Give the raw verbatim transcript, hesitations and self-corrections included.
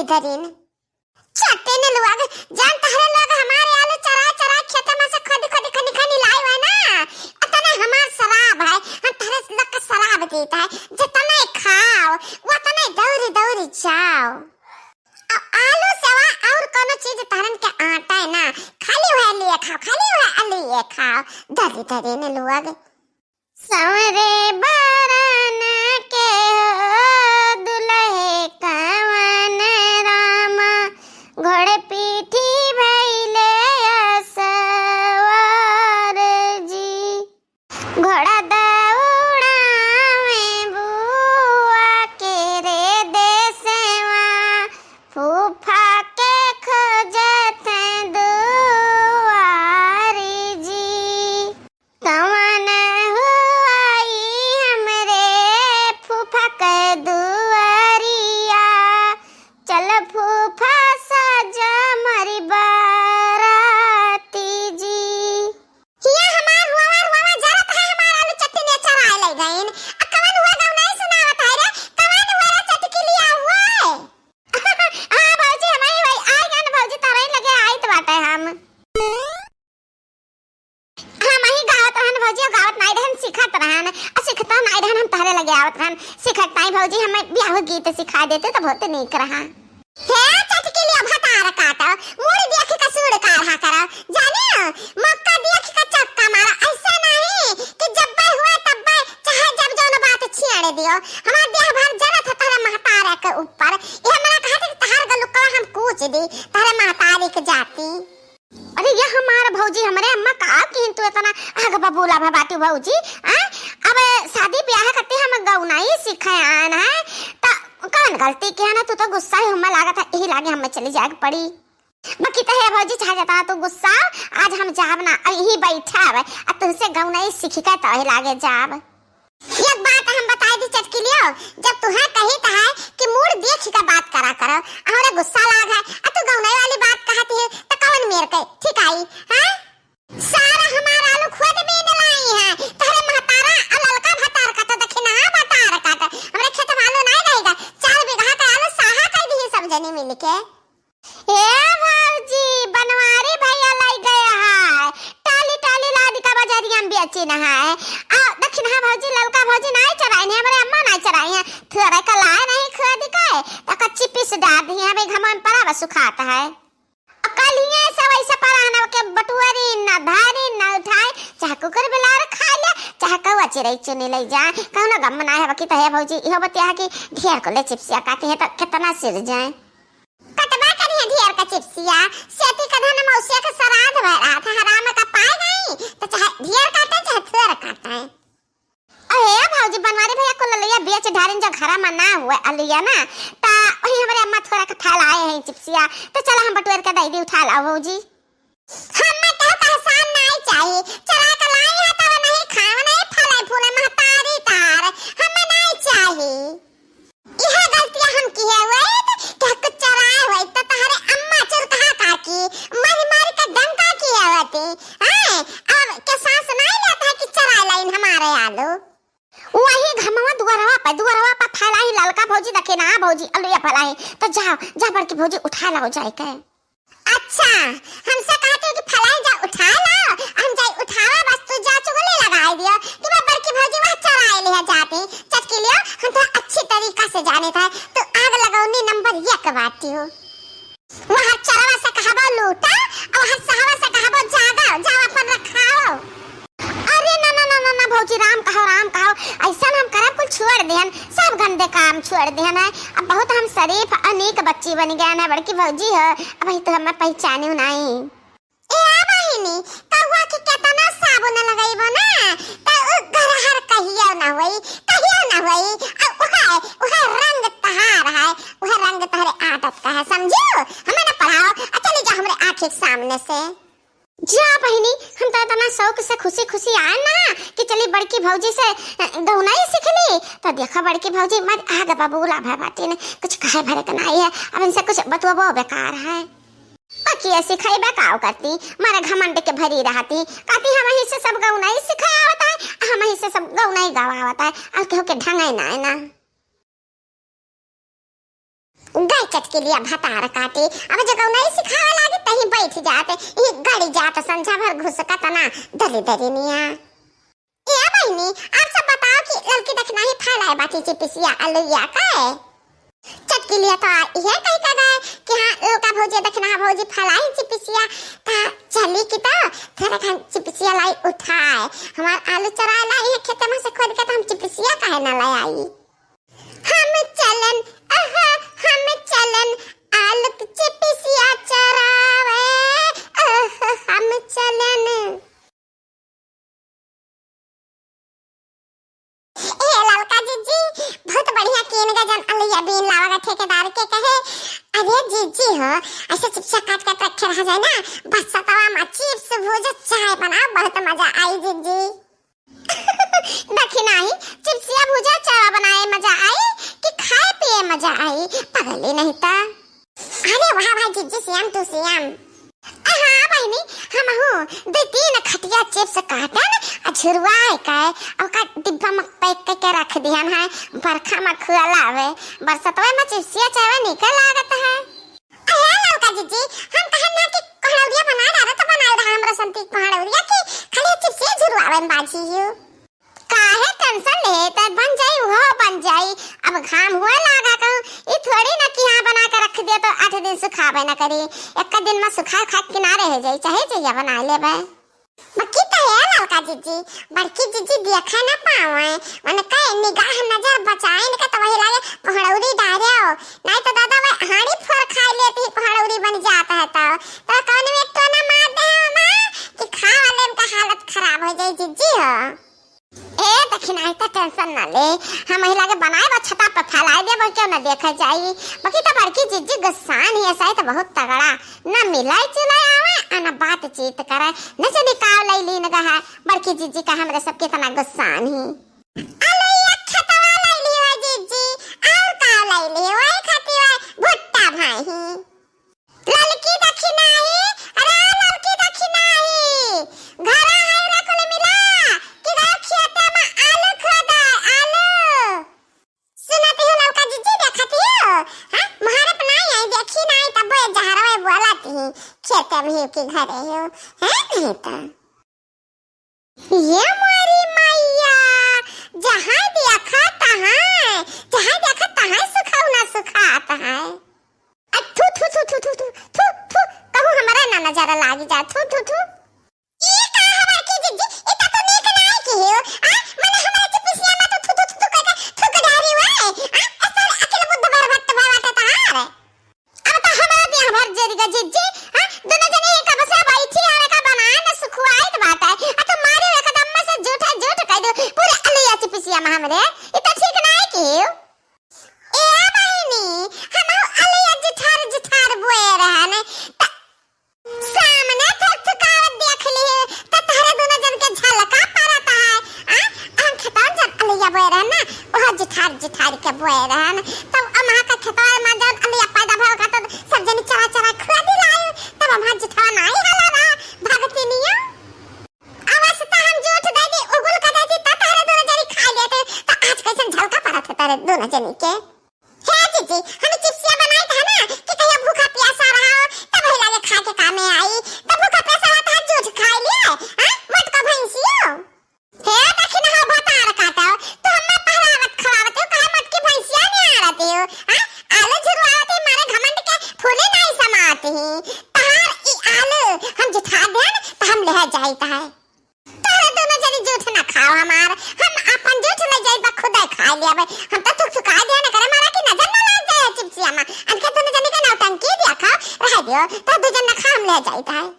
दरिन। चट्टिन लोग, जौन तहरे लोग हमारे आलू चराय चराय खेते में से खोदी खोदी खनी खनी लाई है ना, अतने हमार शराब है, हम तहरे लोग के शराब देत है, जतने खाओ, वतने दौरी दौरी जाओ। आ-, आलू सेवा और कोनो चीज तहरन के आटा है ना, खाली वह लिए खाओ, खाली वह लिए खाओ, दरिद्रीन लोग। सांवरे बरन के हो दुलहे कवन रामा, घोड़े पीठी भइले असवार जी। घोड़ा दौड़ावे बुआ के रे देसवा, फूफा के खोजत दुआरी जी। कवन हुआई हमरे फूफा के दुआरिया, चल फूफा सजा मरी बाराती जी। हिया हमार रुआवा, रुआवा जरत है, हमार आलू चट्टी ने चराए ले गइन। आ कवन हुआ गाँव नहीं सुनावत है रे, कवन हुआ रे चटकिलिया हुआ? हाँ भौजी, हम ही वही आए गए ना भौजी, तारे लगे आइत बाटे हम। हम ही गावत रहन भौजी, गावत नाई रहन, सिखत रहन, आ सिखत नाई रहन, हम तहरे लगे आवत रहन, सिखत नाई भौजी, हमें बियाह गीत सिखा देते तो बहुत नीक रहा। हे चटकिलिया भतार काटो, मुड़ देख के सूड़ का रहा करो, जानियो, मौका देख के चक्का मारो, ऐसा नहीं कि जब्बे हुआ तब्बे, चाहे जब जौन बात छेड़ दियो, हमार देह भर जरत है तहरे महतारे के ऊपर, ये हमरा कहते कि तहार गलुकवा हम कूच दी, तहरे महतारी के जाती। अरे ये हमार भौजी, हमरे अम्मा का किन तू इतना आग बबूला भा बाटी भौजी, हैं? अब शादी ब्याह करते हम गौनाई सीखे आन है, त कौन गलती किया ना, तू तो गुस्सा ही हमें लागत है, यही लागे हमें चली जाए के पड़ी। बाकी तो है भौजी, चाहे जतना तू गुस्सा, आज हम जाब ना, अब यही बैठा है, अब तुमसे गौनाई सीखी का तो यही लागे जाब। एक बात हम बताई दी चटकिलियो, जब तुहे कही त है कि मूड देख के बात करा करो, हमरे गुस्सा लाग है, आ तू गौनई वाली बात कहत है, त कवन मेर के ठीक आई, हैं? सारा हमार आलू खुद बीन लाई है, तोहरे महतारा आ ललका भतार का तो देखी ना, भतार का तो हमरे खेत में आलू नहीं रहेगा, चार बीघा का आलू साहा कर दी सब जनी मिल के। ए भौजी, बनवारी भैया लाई गए है, टाली टाली लाद का बजरिया में बेचिन है। आ दक्षिणहा भौजी, ललका भौजी नाई चराई नहीं, हमरे अम्मा नाई चराई है, थोड़ा का लाए नहीं खुआ दिखाए, तो कच्ची पीस डाल दी है, भाई घमन पड़ा बस सुखात है। आ कल ही सब ऐसे परानव के बटुअरी न धारी न उठाए, चाहे कुकुर बिलार खा ले, चाहे कौआ चिरई चुनी ले जाए, कौनो गम ना है। बाकी तो है भौजी, इहो बतिया है कि ढेर को ले चिप्सिया काटी है तो कितना सिर जाए। कटबा करिहे ढेर का चिप्सिया, सेती का धन मौसिया का सराध भय रहा था, हराम का पाए गई, तो चाहे ढेर काटे, चाहे थोर काटे। अरे भौजी, बनवारी भैया को ललैया बेच ढारिन, जो घरा में ना हुए अलैया ना, ता वही हमरे अम्मा थोड़ा का फैलाए हैं चिप्सिया, तो चला हम बटुअर के दई दी, उठा लाओ भौजी। हम्मे केहू के एहसान नाई चाही, चरा के लाई है तब नहीं खाए, नहीं फले फूले महतारी तार, हम्मे नाई चाही। इहे गलतिया हम किहे हुए त केहू के चराए हुए त तहरे अम्मा चुरकहा काकी मारी मारी के डंका किहे होती। हैं? अब के सांस नाई लेत है कि चरा लाइन हमारे आलू। वही घमवा दुआरवा पे, दुआरवा पे फैलाई ललका भौजी देखे ना भौजी, अलुया फैलाई। तो जाओ, जा बड़की भौजी उठा लाओ जाए के। अच्छा, हमसे कहते कि फलाई जा उठा लाओ, हम जाई उठावा, बस तू जा चुगली लगाई दियो कि मैं बड़की भौजी वहाँ चराए लिया जाती। चटकी लियो, हम तो अच्छी तरीका से जाने था, तू आग लगौनी नंबर एक बाटी हो। वहाँ चरवा से कहबो लूटा, और वहाँ सहवा से कहबो जागा, जाओ अपन रखाओ। अरे ना, ना, ना, ना, ना, भौजी, राम कहो, राम कहो, ऐसन हम करब कुल छोड़ देहन, सब गंदे काम छोड़ देहन है। अब बहुत हम शरीफ, अनीक बच्ची बन गए ना, बड़की भौजी हो, अब ही तो हमें पहचाने नहीं। ए बहिनी, कौआ के केतना साबुन लगइबो ना, त उ गरहर कहियो ना होई, कहियो ना होई। आ उहे, उहे रंग तहार है, उहे रंग तहरे आदत का है, समझियो? हमें ना पढ़ाओ, आ चली जा हमरे आँखी के सामने से। जा बहिनी, हम तो इतना शौक से खुशी खुशी आए ना कि चली बड़की भौजी से, अ, गौनाई सीख ली। तो देखो बड़की भौजी, मत आग बबूला भय बाटी ने, कुछ कहे भरे के नाई है, अब इनसे कुछ बतुआबो बेकार है। पकिया सिखाई बा काव करती, मारे घमंड के भरी रहती, कहती हम ही से सब गौनाई सिखाए आवत है, हम ही से सब गौनाई गवावत है, और केहू के ढंगाई नाई ना। गई चटकिलिया भतार काटे, अब जगह नहीं सिखावे लागे, तहीं बैठ जात, ई गड़ी जात, संझा भर घुसकत ना, दली दली निया। ए बहिनी, आप सब बताओ कि ललकी दखिनही फैलाए बाटी चिपिसिया अलुइया का है? चटकिलिया तो इहे कहि के गए कि हाँ, ललका भौजी दखिनहा भौजी फैलाई चिपिसिया, ता चली कि तो थोड़ा खान चिपिसिया लाई उठाए। हमार आलू चोराए लाई है खेते में से खोद के, तो हम चिपिसिया काहे ना ले आई? हम चलन, आहा, हम चलन, आलू के चिपिसिया चोरावे, आहा, हम चलन। ए ललका जिज्जी, बहुत बढ़िया कीन गजन अलैया बीन लावा का ठेकेदार के कहे। अरे जिज्जी हो, ऐसे चिप्सा काट काट रखे रह जाए ना, बरसतवा में चिप्स भूजा चाय बनाओ, बहुत मजा आई जिज्जी। दखिनही, चिप्सिया भूजा चाय बनाए मजा आई कि खाए पिए मजा आई? पगली नहीं ता। अरे वाह भाई जिज्जी, सियाम तू सियाम। ए हाँ बहिनी, हमहू दो तीन खटिया चिप्स काटन आ झुरवाए के, ओका डिब्बा में पैक करके रख दिहन है, बरखा में खुआ लावे, बरसतवे में चिप्सिया चावे निके लागत है। अरे ललका जिज्जी, हम कहन ना कि कोहड़ौरिया बना डालो तो बनाए रहा हमरा संती कोहड़ौरिया की खाली चिप्सिया झुरवावे में बाझी यू। काहे टेंशन लेत, बन जाई, उहो बन जाई। अब घाम हुए लागा कहूँ, ई थोड़ी ना कि हाँ बना के रख दिया तो आठ दिन सुखाबे ना करी। एक दिन में सुखा खा किनारे हो जाई, चाहे जइया बना लेबे। बकी तो है ललका जिज्जी, बड़की जिज्जी देखे ना पावे, उनका निगाह नजर बचाए इनका तो वही लागे कोहड़ौरी डारे हो, नहीं तो दादा वह हांडी फोर खा लेती कोहड़ौरी बन जाता है तो, तो कौन में एक टोना मार दे हो माँ कि खा वाले इनका हालत खराब हो जाए जिज्जी हो। ए, दखिनही त टेंशन ना ले, हम महिला के बनाए बा छता पे फैलाए देबो, क्यों ना देखे जाई। बाकी तो बड़की जिज्जी गुस्सान ही ऐसा है तो बहुत तगड़ा, ना मिलाई चुलाई आवे, आ ना बातचीत करे, न जाने काव लई लीन गहा। बड़की जिज्जी का हमरे सब कितना गुस्सान ही। अलो, ये खतवा लई ली हो जिज्जी, और काव लई ली हो, ए खतिवा भुट्टा भाई ही। ललकी दखिनही, अरे ललकी दखिनही, घरा है रे कुल मिला, कि गए खेते में आलू खोदे, आलू। सुनती हो ललका जिज्जी, देखती हो, हाँ, मुहारप नाई आई, देखी नाई, तब वो जहरवे बोलती ही, खेते में ही कि घरे हो, हैं, नहीं तो। ये मोरी मैया, जहाँ देखा तहाँ, जहाँ देखा तहाँ सुखौना सुखात है। आ थू, थू, थू, कहूँ हमरा ना नजर लागी जा, थू, थू, थू। ई का हमार की जिज्जी, ई त तू नीक नाई की हो, आ? मने हमरा चिपिसिया में तो थू, थू, थू, थू कह के थूक डारी हुआ है, आ? ऐसा अकिल बुद्ध बरबट्ट बाटे तहार। अब त हमरा देह भर जरि गा जिज्जी, हाँ? दुनो जनी एक बसे बैठी हवे का बनाए न सुखुआइत बाटे। आ तू मारी एकदम में से झूठा झूठ कह दो, पूरे अलैया चिपिसिया में हमरे। ई त ठीक नाई की। ए बहिनी, हम अलैया जिठार जिठार बोए रहन। त सामने थक थकावत देख ली, त तहरे दुनो जन के झलका परत है। आ? हम खेतवन जन अलैया बोए रहन ना, ओह जिठार जिठार के बोए रहन। तब अम्हा का खेतवा में जौन अलैया पैदा भवा का, तो सब जनी चरा चरा खुआ दिलाई। तब अम्हा जिठवा नाई हला रहा, भगती नियो। अवस्था हम जूठ दे दी, उगुल कर दे दी, त तहरे दुनो जनी खा लेते, त आज कैसन झलका परत है तहरे दुनो जनी के। हे जिज्जी, हम चिप्सिया बनाई था ना, कि कहियो भूखा प्यासा रहा, तब वही लागे खा के कामे आई, तब भूखा प्यासा रहा, त जूठ खाई लिए, हाँ, मोटका भैंसियो। हे दखिनहा भतार काटो, तू हमें पहरावत खवावत हो, काहे मोटकी भैंसिया नहीं आ रहती हो, हाँ, आलू झुरवावत ही मारे घमंड के फूले नहीं समाती ही, तहार ई आलू हम जुठा देन, त हम ले जाई तहार। तोहरे दुनो जनी जूठ ना खाओ हमार, हम आपन जूठ ले जाई बा खुदे खा लेबे। हम तो थुक थुका दिया ना करे मारा कि नजर ना लाग जाए चिप्सिया में। अनके दुनो जनी के नौटंकी दिया खाओ, रह दियो, तो दू जन ना खा हम ले जाई ताई।